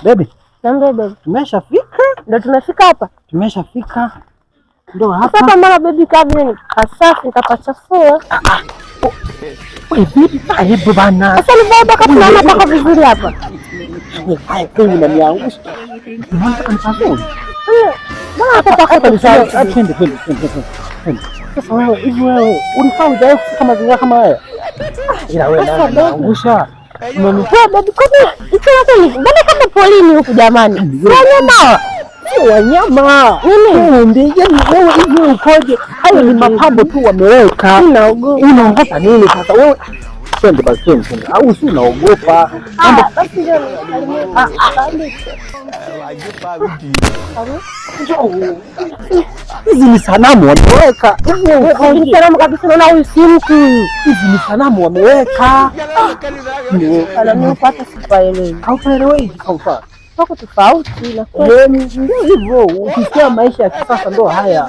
Baby, Niambie baby. Tumeshafika. Ndio tumefika hapa. Tumeshafika. Ndio Sasa hapa. hapa mara baby kaa vile ni kasafi nikapachafua. Wewe vipi? Hebu bana. Sasa ni baba kama tunaona pako vizuri hapa. Haya, kweli unaniangusha. Mbona ni pazuri? Mbona hapa pako tofauti? Twende, twende, twende, twende. Sasa wewe hivi wewe ulifaa hujawahi kufika mazingira kama haya? Ila wewe Sasa nani baby. unaniangusha? Wewe baby, kwani hicho hapo ni mbona kama polini huku jamani? Si wanyama hawa? Sio wanyama. Nini? Wewe ndiye, yaani wewe hivi wewe ukoje? Hayo ni mapambo tu wameweka. Naogopa. Unaogopa nini sasa wewe? Twende basi, twende, twende. Au si unaogopa? Ah, basi ndio nisalimie. Njoo. Hizi ni sanamu wameweka. Hivi wewe ukoje? Salamu kabisa, naona huyu si mtu huyu. Hizi ni sanamu wameweka. Ana mimi huku hata sipaelewi. Haupaeleweki haufa. Pako tofauti na kweli. Yaani ndio hivyo, ukisikia maisha ya kisasa ndo haya.